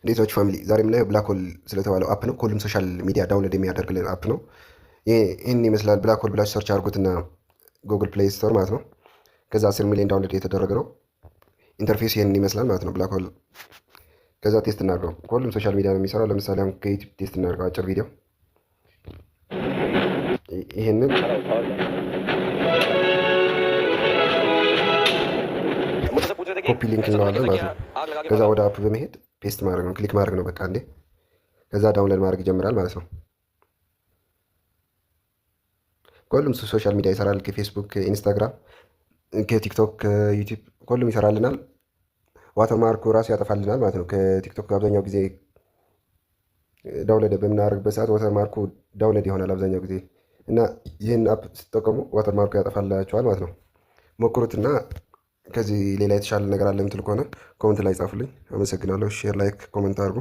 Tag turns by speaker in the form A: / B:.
A: እንዴት ናችሁ family? ዛሬ የምናየው Black Hole ስለተባለው app ነው። ከሁሉም social media download የሚያደርግልን app ነው። ይህን ይመስላል። Black Hole ብላችሁ search አድርጉትና Google Play Store ማለት ነው። ከዛ 10 ሚሊዮን download የተደረገ ነው። Interface ይህንን ይመስላል ማለት ነው። Black Hole ከዛ test እናድርገው። ከሁሉም social media ነው የሚሰራው። ለምሳሌ አሁን ከ YouTube test እናድርገው፣ አጭር ቪዲዮ ይህንን copy link እንለዋለን ማለት ነው። ከዛ ወደ app በመሄድ paste ማድረግ ነው፣ click ማድረግ ነው በቃ እንዴ። ከዛ download ማድረግ ይጀምራል ማለት ነው። ከሁሉም social media ይሰራል። ከፌስቡክ፣ ከኢንስታግራም፣ ከቲክቶክ፣ ከዩቲዩብ ከሁሉም ይሰራልናል። Watermark ኡ ራሱ ያጠፋልናል ማለት ነው። ከቲክቶክ አብዛኛው ጊዜ download በምናደርግበት ሰዓት watermark ኡ download ይሆናል አብዛኛው ጊዜ እና ይህን app ስትጠቀሙ watermark ኡ ያጠፋላችኋል ማለት ነው። ሞክሩትና ከዚህ ሌላ የተሻለ ነገር አለ የምትሉ ከሆነ comment ላይ ጻፉልኝ። አመሰግናለሁ። Share፣ like፣ comment አድርጉ።